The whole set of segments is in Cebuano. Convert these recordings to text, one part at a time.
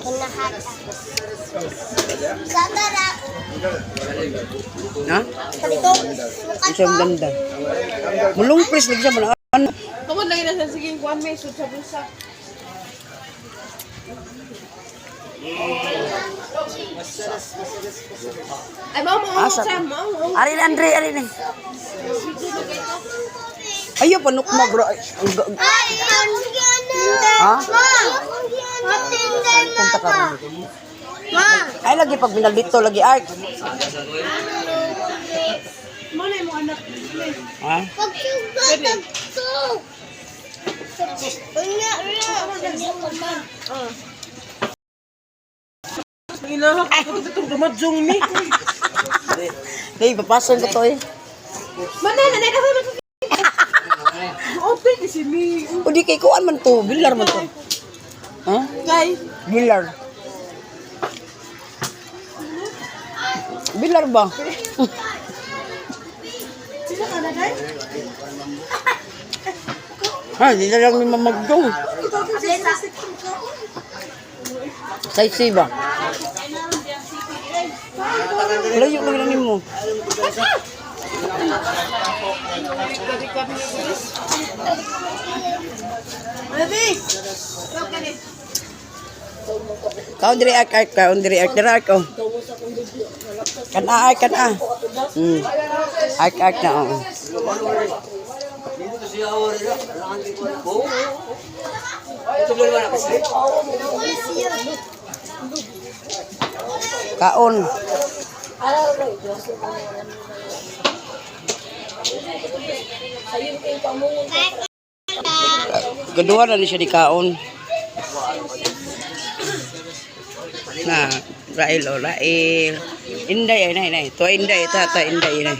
Kinahata. Sa tara. Ha? Palito. Isang ganda. Mulong press lagi siya man. Ano? Kamu lagi na sa sige kuan may sud sa bulsa. Ay, mao mao Asa? sa mao mao. Ari na, Andre, ari na. Ayaw panukma bro. Ay, Ay, ang ganda. Ha? Ma! Matindi, Punta ka mama. ron. Ma! Ay lagi pag binalito lagi art. Mo na imong anak. Ha? Pagsugat ko. Unya, unya. Inaha ko itong dumadzong mi. Hey, papasan ko to eh. Mana na na kasi Open si mi. O di kay kuan man to, bilar man to. Ha? Kay Bilar. Bilar ba? sila ka na dai? Ha, di na lang ni mamagdong. Size ba? Layo lang na nimo. Ate. Ikaw Kaon diri ark ark kaon diri ark diri ark oh. Kana ark kana. Ark ark na oh. Kaon. Gaduha na ni siya di kaon. Na, Rael o, Rael. Inday, ay, nay, nay. Tuwa inday, tata, inday, nay.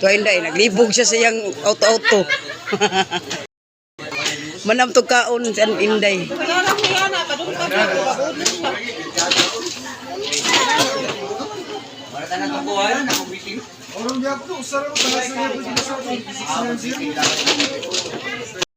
Tuwa inday, naglibog siya sa iyang auto-auto. Manam to kaon sa inday. Wala lang niya na padung pa ko siya. Orang dia aku tu usara ko tangan sa